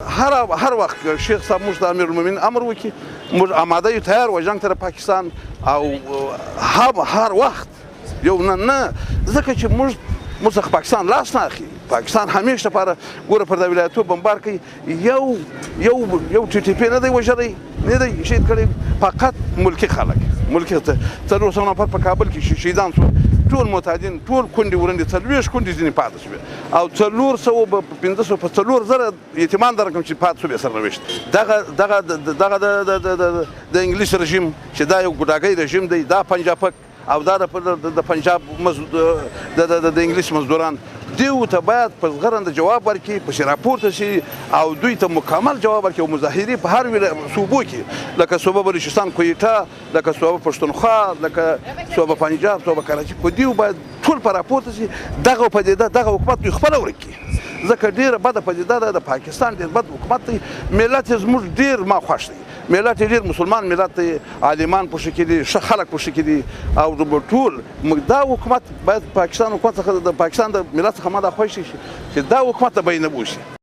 هر وخت شیخ صاحب موږ ته امیرالمومنین امر وکړي، موږ آماده یو، تیار و جنګ ته پاکستان او هر وخت یو نه نه، ځکه چې موږ څخه پاکستان لاس نه اخلي. پاکستان همیش لپاره ګوره پر د ولایتو بمبار کوي. یو یو یو ټي ټي پي نه دی وژلی، نه دی شهید کړی، فقط ملکي خلک، ملکي 400 نفر په کابل کې شهیدان شول، ټول معتادین، ټول کونډې ورندې، 40 کونډې ځینې پاتې شوې او 400 500 په 4000 یتیمان درکم چې پاتې شو بې سرنوشت. دغه دغه دغه د انګلیس رژیم چې دا یو ګوډاګی رژیم دی، دا پنجابک او دا د پنجاب د انګلیس مزدوران دیو ته باید په زغرنده جواب ورکړي، پسې راپورته شي او دوی ته مکمل جواب ورکړي. او مظاهرې په هر صوبو کې، لکه صوبه بلوچستان کویټه، لکه صوبه پښتونخوا، لکه صوبه پنجاب، صوبه کراچي، په دیو باید ټول په راپورته شي. دغه پدیده، دغه حکومت دوی خپله ورک کړي، ځکه ډېره بده پدیده ده. د پاکستان ډېر بد حکومت دی. ملت یې زموږ ډېر ما خوښ دی، ملت یې ډېر مسلمان ملت دی، عالمان پکښې کې دي، ښه خلک پکښې کې دي او ټول موږ دا حکومت باید پاکستان حکومت څخه، د پاکستان د ملت څخه ما دا خوښ شي چې دا حکومت ته به یې نه بوسي.